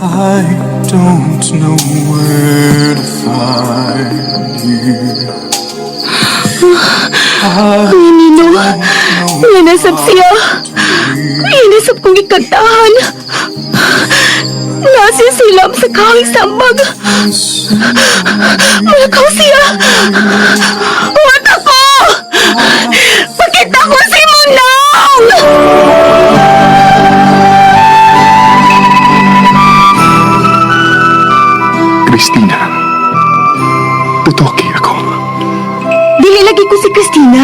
I don't know where to find you. I Ay, Nino. don't know Nga nasab siya. Ay, nasab kong ikantahan. Nasi silam sa kahing sambag. Malakaw siya. Huwag ako! Pakita ko si Munong! Christina. Tutoki ako. Dili lagi ko si Christina.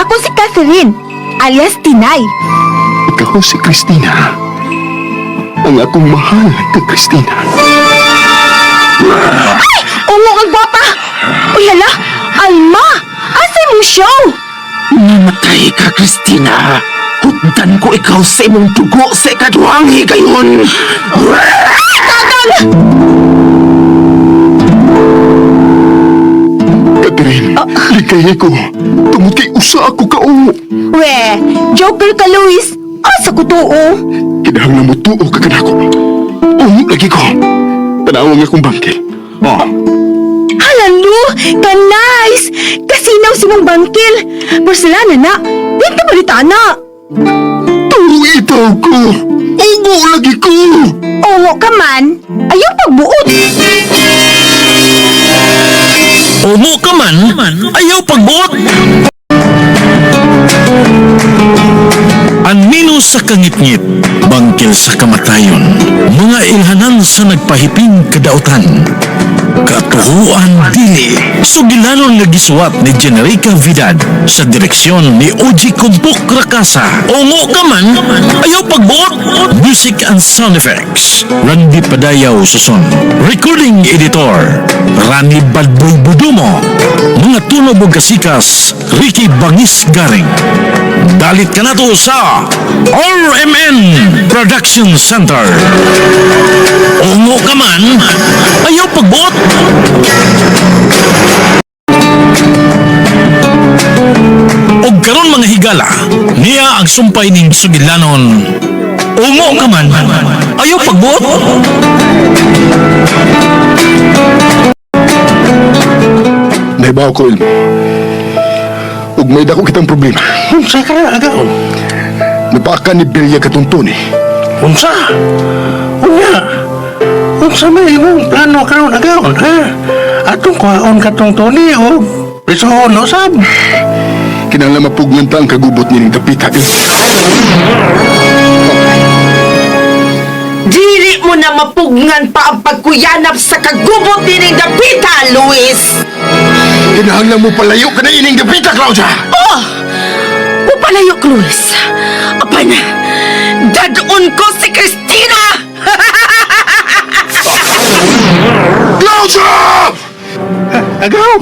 Ako si Catherine, alias Tinay. Ikaw si Christina. Ang akong mahal ka, Christina. Ay! Ungo ang gwapa! Uy, hala! Alma! Asa mong show? Namatay ka, Christina. Hutdan ko ikaw sa imong dugo sa ikaduhang higayon. Kagang! Catherine, likay ko. Tungod kay usa ako kaungo. We, joker ka, Luis. Asa ko tuo? Kinahanglan mo tuo ka kanako. Ungo lagi ko. Tanawang akong bangkil. Oh, Hala, Lu! Ka-nice! Kasinaw si mong bangkil. Porcelana na. Di ka balita na. Turo itaw ko. Ungo lagi ko. Ungo ka man, ayaw pagbuot. Ungo ka man, ayaw pagbuot. Anino sa kangitngit, bangkil sa kamatayon, mga ilhanan sa nagpahiping kadautan. Katuhuan dili, sugilanon nga gisuwat ni Generica Vidad sa direksyon ni Oji Kumpok Rakasa. Ungo ka man, ayaw pagbuot. Music and sound effects, Randy Padayaw Suson. Recording editor, Rani Badboy Budumo. Mga tunog ug kasikas, Ricky Bangis Garing. Dalit ka na to sa RMN Production Center. Ungo ka man, ayaw pagbuot. Og karon mga higala, niya ang sumpay ning sugilanon. Ungo ka man, ayaw pagbuot. Nahibaw ko, Ilmo. Ug may dako kitang problema. Unsa ka na, agaw? Napaka ni Belia katong Tony. Unsa? Unya, unsa may imong plano karon agaw, ha? Atong kuhaon katong Tony o prisohon no sab? Kinahanglan mapugnan ta ang kagubot nining dapita, Ilmo. Dili mo na mapugnan pa ang pagkuyanap sa kagubot nining dapita, Luis! Kinahanglan mo palayo ka na ining dapita, Claudia! Oh! Pupalayo, Luis! Apan, dadun ko si Christina! Claudia! Agaw,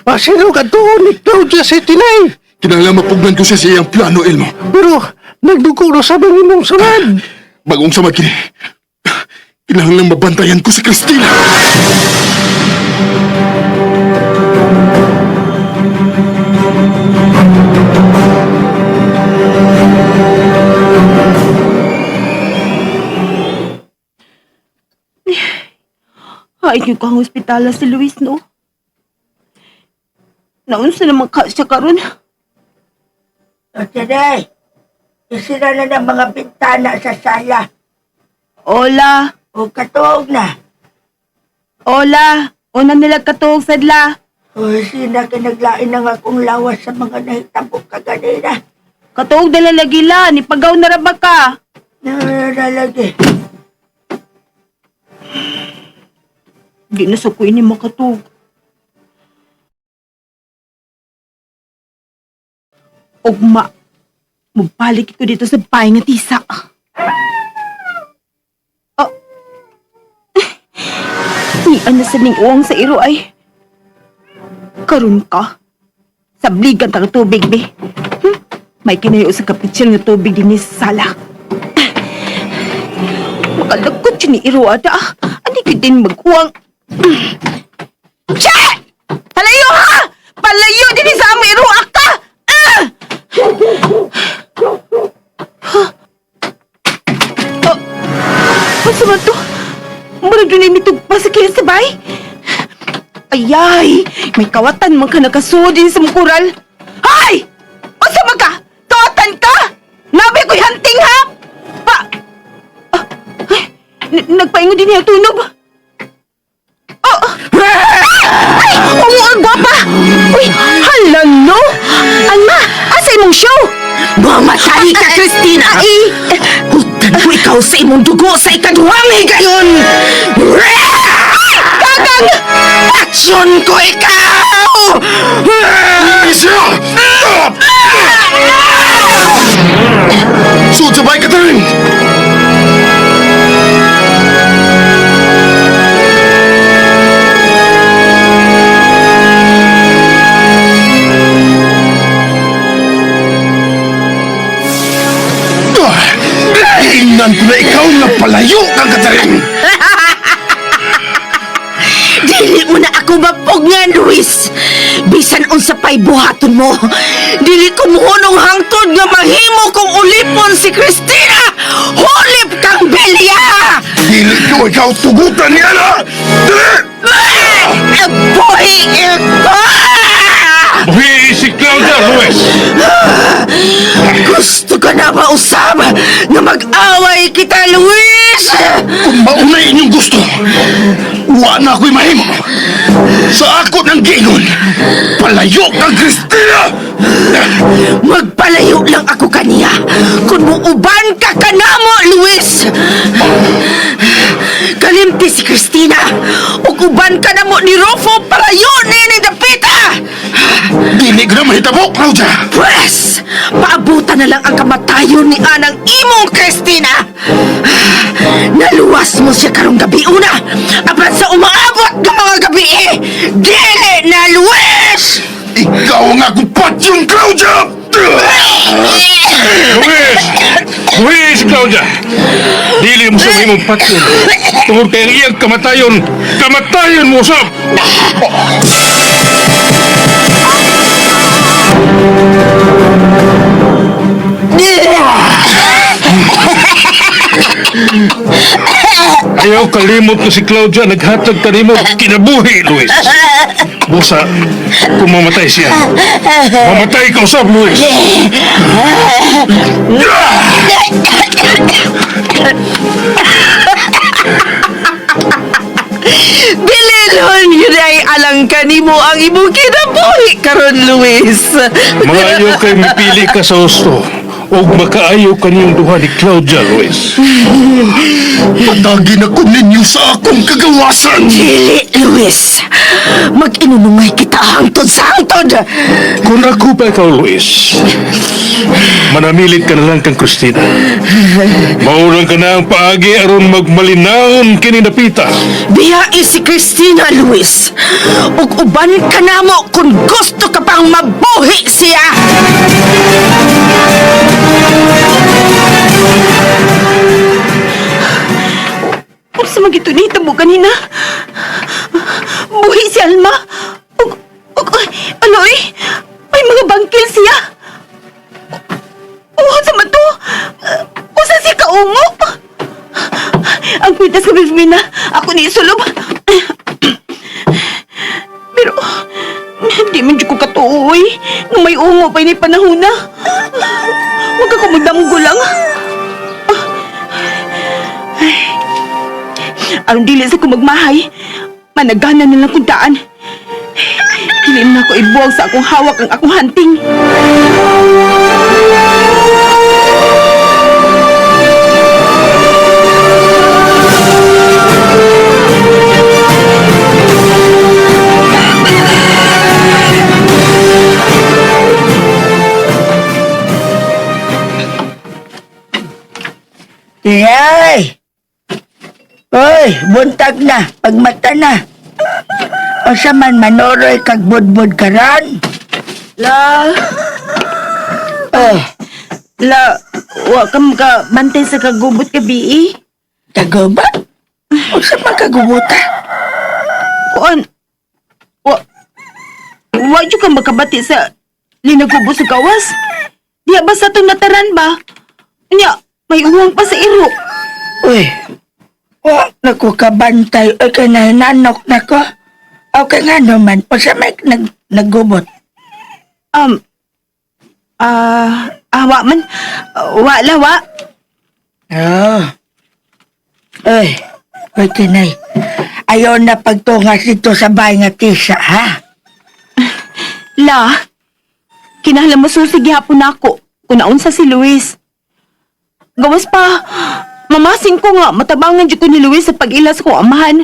pasino ka ni Claudia si Tinay? Kinahanglan mapugnan ko siya sa iyang plano, Elmo. Pero nagdugo na sa ang imong samad. Bagong samad kini. Kinahanglan mabantayan ko si Christina. Ay, ko ang ospitala si Luis, no? Naunsa naman ka siya karon. O, Tinay, isira na ng mga bintana sa sala. Hola, O katuog na. hola. Una nila katuog sadla. O, sina kinaglain ng akong lawas sa mga nahitabo kaganina. Katuog dala lagi la, ni pagaw na ra ba ka? Naralagi. Di na sa ko ini makatuog. Ugma, mubalik ko dito sa bahay nga tisa. Oh. Ni ana sa ning uwang sa iro ay. Karon ka. Sabligan ta ng tubig, be. May kinayo sa kapitsil nga tubig din sa sala. Makalagkot siya ni iro ata. Ani ko din mag-uwang. Che! Palayo ha! Palayo din sa amo iro ka! Ah! Huh? Oh, unsa man to? Dunay mitugpa sa kiyang sabay. Ayay! May kawatan man ka nakasud din sa mong kural. Hay! Unsa man ka? Kawatan ka? Nabi ko'y hunting ha? Pa... Ah, ay, nagpaingon din niya tunob. Oh! Ay! Ungo ang gwapa! Uy! Hala no! Alma! Asa imong show? Mamatay ka, Christina! Ay! Hutan ko ikaw sa imong dugo sa ikaduhang higayon! Kakang! Aksyon ko ikaw! Alicia! Sud sa bay, Catherine! Giingnan ko na ikaw nga palayo kang Catherine! Dili mo na ako mapugnan, Luis! Bisan unsa pa'y buhaton mo, dili ko muhunong hangtod nga mahimo kong ulipon si Christina! Hulip kang belya! Dili ko ikaw tugutan niya na! Dili! Buhi ito! Buhi si Claudia, Luis! Gusto ka na ba usab nga mag-away kita, Luis? Kung maunay inyong gusto, wa na ako'y mahimo. Sa ako ng giingon, palayo kang Christina! Magpalayo lang ako kaniya kung muuban ka kanamo, Luis! Kalimti si Christina ug uban ka namo ni Rufo palayo ni ni Dapita! Dili ko na mahitabo, Claudia! Pwes, paabutan na lang ang kamatayon ni anang imong Christina! Naluwas mo siya karong gabi una, apan sa umaabot ng mga gabi eh, dili na Luis! Ikaw ang akong patyong, Claudia! Luis! Luis, Claudia! Dili mo sa imong patyon. Tungod kay ang iyang kamatayon, kamatayon mo usab! Ayaw kalimot ko si Claudia naghatag kanimo kinabuhi, Luis. Busa, kung mamatay siya, mamatay ka usab, Luis. Bililon yun ay alang kanimo ang imong kinabuhi karon Luis. Maayo kay mipili ka sa husto ug makaayo kaniyong duha ni Claudia, Luis. Patagin ako ninyo sa akong kagawasan! Dili, Luis. Mag-inunungay kita hangtod sa hangtod. Kung ako pa ikaw, Luis, manamilit ka na lang kang Christina. Maulang ka na ang paagi aron magmalinawon kini napita. Biyae si Christina, Luis. Ug uban ka namo kung gusto ka pang mabuhi siya. Unsa man gito nahitabo kanina? Buhi si Alma. Ug, ay, ano eh? May mga bangkil siya. Unsa man to? Unsa siya kaungo? Ang kwintas ka, Bivmina. Ako ni isulob. Pero, di man jud ko katuo eh. Nga may ungo pa ini panahon na. Huwag ako magdamgo lang. Aron dili sa ko magmahay, managana na lang kong daan. Dili na ako ibuwag sa akong hawak ang akong hunting. Yay! Oy, buntag na, pagmata na. O sa man manoroy kag budbud karon. La, Oh, la, wa ka makabantay sa kagubot ka, bi. tagubat. O sa man kagubuta. Kuan, wa, wa jud ka makabati sa linagubo sa gawas. Diya ba sa itong nataran ba? Nya, may uwang pa sa iro. Uy, Wa na ko kabantay. Ay, kay nahinanok na ko. Okay nga naman. O sa may naggubot. Um, wa man. Wa la, wa. Oh. Ay, ay, tinay. Ayaw na pagtungas dito sa bahay nga tisa, ha? La, kinahanglan masusi gihapon nako kung naunsa si Luis. Gawas pa, mamasin ko nga matabangan jud ko ni Luis sa pag-ila sa kong amahan.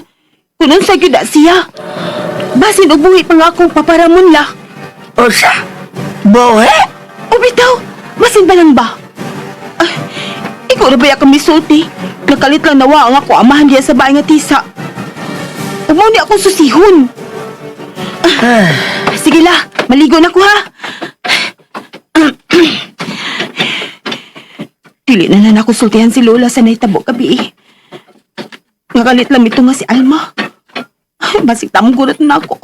Kung unsa gyud na siya. Basin og buhi pa nga akong paparamon la. Usa, buhi? O bitaw, masin ba lang ba? Ay, ikaw na ba kami misulti? Nakalit lang nawa ang ako amahan diya sa bahay nga tisa. Umaw ni akong susihon. Ah, Sige la, maligo na ko ha. Dili na na ako sultihan si Lola sa nahitabo gabi eh. Nakalit lang ito nga si Alma. Ay, basig tamong gurat na ako.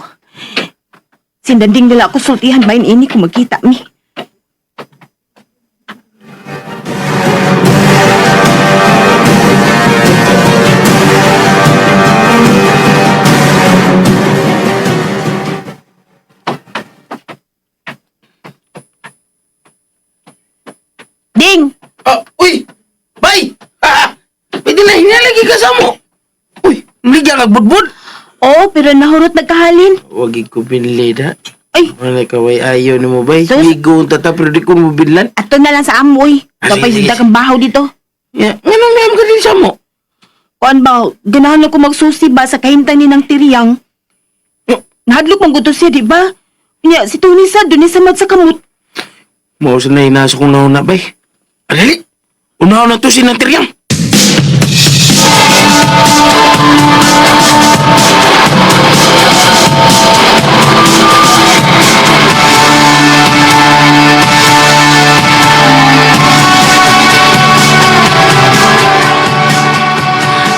Sindanding nila ako sultihan bain ini kung magkita mi. Ding! Oh, uy! Bay! Ah, pwede na hinalagi ka sa mo. Uy, maligya kag budbud. Oo, pero nahurot nagkahalin. Wag ko binlid ha. Ay, Wala ka way ayaw ni mo bay. Sus. Ligo ang tata pero di ko mo binlan. ato na lang sa amoy. Ah, Kapay sige, sa kang bahaw dito. Ya, nganong nayam ka din sa mo? Kuan ba, ganahan lang ko magsusi ba sa kahimtang ni ng tiriyang. Nahadlok mong gusto siya, di ba? Nya, si Tony sa, dun sa mat sa kamot. Mao sa nahinasa kong nauna bay. Alali! Unaw na to si Nantiryang.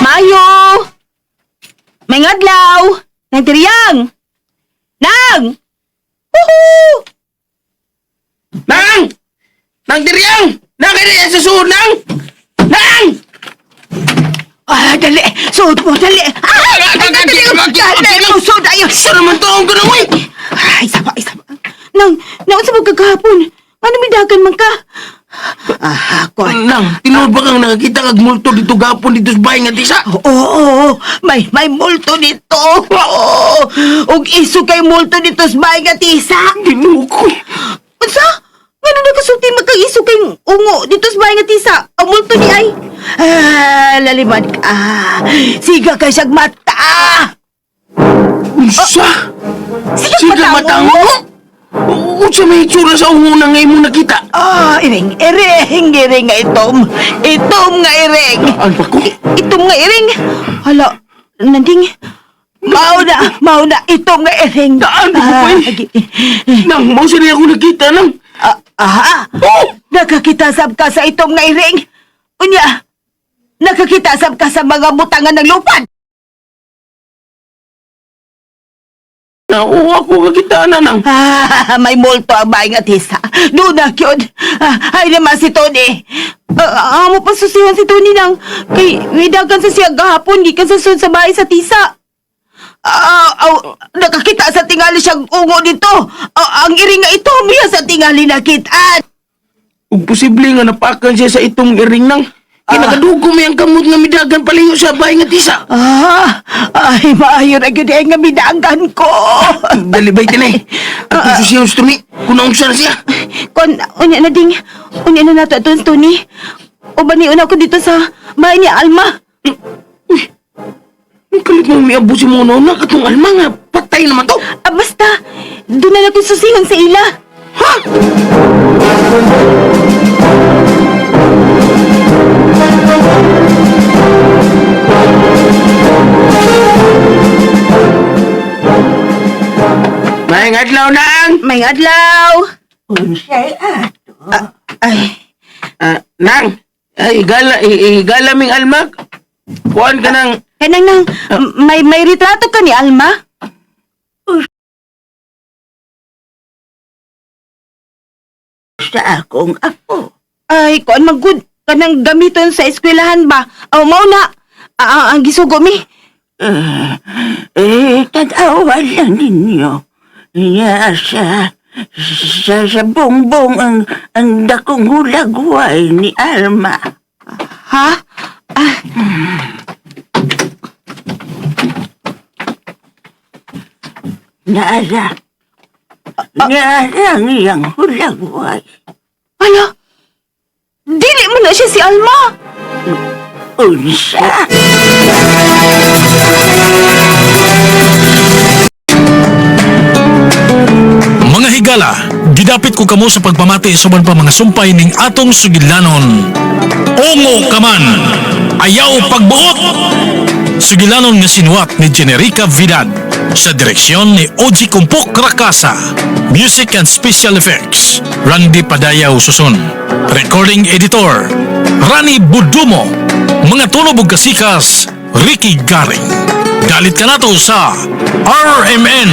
Mayo! May ngadlaw! Nang tiriyang! Nang! Woohoo! Nang! Nang Tiryang! Nang kaya sa suod nang! Nang! Ah, dali. Suod mo, dali. Ay, ay, dali. Dali, mo, suod ayo. Sa naman to ang ganang uy! Ay, saba, ay, saba. Nang, naon sa magkagahapon? Ano midagan man ka? Ah, kuan. Nang, tinuod ba kang nakakita kag multo dito gapon dito sa bahay nga tisa? Oo, oo, oo. May multo dito. Oo. Ug iso kay multo dito sa bahay nga tisa. Ginoo ko. Unsa? Ngano nakasulti magkaiso kay ungo dito sa bahay nga tisa? Ang multo ni ay. Ah, laliman ka. Siga kay siyag mata. Unsa? Sige, Sige matang matang mo? Unsa may itsura sa ungo na ngayon mong nakita? Ah, iring, iring, iring nga itom. Itom nga iring. Ano pa ko? Itom nga iring. Hala, nanding. Mao na, itom nga iring. Daan ko pa eh. agi. Nang, mao sa niya ako nakita nang. Ah, ah, Oh! nakakita sab ka sa itom nga iring. Unya, nakakita sab ka sa mga butangan ng lupad. Na, oo ako kakita na nang. Ah, may multo ang bahay nga tisa. Doon na, yun. Ah, ay naman si Tony. Ah, amo pa susihan si Tony nang kay midagan sa siya gahapon gikan sa sud sa bahay sa tisa. Ah, ah, nakakita sa tingali siyang ungo dito. Ah, ang iring nga ito, miya sa tingali nakitaan. Ug posible nga napakan siya sa itong iring nang. Kinakadugo may ang kamot nga midagan palayo sa bahay nga tisa. Ah, ay, maayo na gyud ay nga midaangkan ko. Dali bay tinay. Ako susiyan sa tuni. Kung naunsa na siya. Kon unya na ding. Unya na nato aton Tony. Uban ni una ko dito sa bahay ni Alma. Ang kalit mo miabo si Mono na katong alma nga patay naman to. Ah, basta doon na natin susihan sa ila. Ha? May adlaw nang. May adlaw. Unsay ato? Ay, Ah, nang. Ay, gala, gala ming alma. Kuan ka nang. kanang nang may retrato ka ni Alma? Sa akong apo. Ay, kuan magud kanang gamiton sa eskwelahan ba? Aw mao na. Ang gisugo mi. Eh, tanawan lang ninyo. Niya sa bongbong ang dakong hulagway ni Alma. Ha? Ah. Naara. Naara ang iyang hulagway. Ala, dili mo na siya si Alma. Unsa? Mga higala, gidapit ko kamo sa pagpamati sa uban pa mga sumpay ning atong sugilanon. Ungo ka man, ayaw pagbuot! Sugilanon nga sinuwat ni Generica Vidad sa direksyon ni Oji Kumpok Rakasa. Music and Special Effects, Randy Padayaw Susun. Recording Editor, Rani Budumo. Mga tulob ug kasikas, Ricky Garing. Dalit ka nato sa RMN.